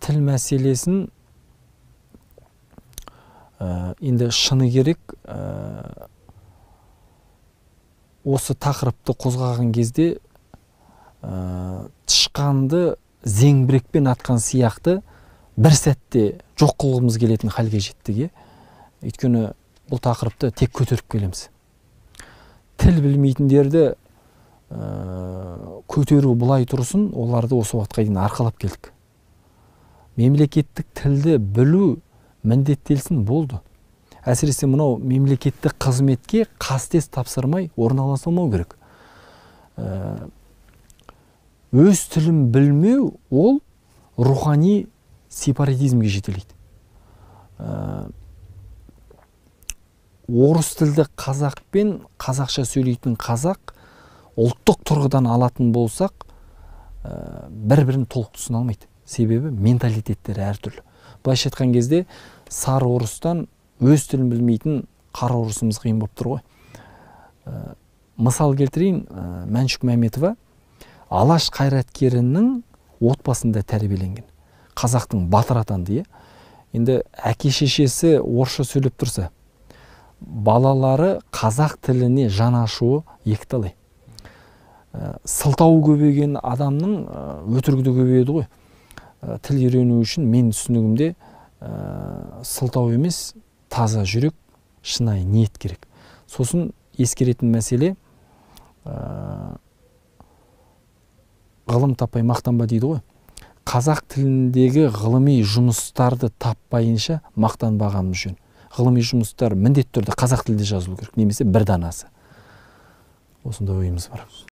Тіл мәселесін енді шыны керек, осы тақырыпты қозғаған кезде тышқанды зеңбірекпен атқан сияқты бір сәтте жоқ қылғымыз келетін халге жеттік. Өйткені бұл тақырыпты тек көтеріп келеміз. Тіл білмейтіндерді көтеру былай тұрсын, оларды осы уақытқа дейін арқалап келдік. Мемлекеттік тілді білу міндеттелсін болды. Әсіресе мынау мемлекеттік қызметке қаз-тест тапсырмай орналаса алмау керек. Өз тілін білмеу ол рухани сепаратизмге жетелейді. Орыс тілді қазақ пен қазақша сөйлейтін қазақ ұлттық тұрғыдан алатын болсақ, бір-бірін толық түсіне алмайды. Себебі менталитеттері әртүрлі. Былайша айтқан кезде сары орыстан өз тілін білмейтін қара орысымыз қиын болып тұр ғой. Мысал келтірейін, Мәншүк Мәметова Алаш қайраткерінің отбасында тәрбиеленген. Қазақтың батыр атанды. Енді әке шешесі орысша сөйлеп тұрса, балалары қазақ тіліне жан ашуы екіталай. Сылтауы көбейген адамның өтірігі де көбейеді ғой. Тіл үйрену үшін мен түсінігімде сылтау емес, таза жүрек, шынайы ниет керек. Сосын ескеретін мәселе, ғылым таппай мақтанба дейді ғой. Қазақ тіліндегі ғылыми жұмыстарды таппайынша мақтанбағанымыз жөн. Ғылыми жұмыстар міндетті түрде қазақ тілінде жазылу керек, немесе бір данасы. Осындай ойымыз бар.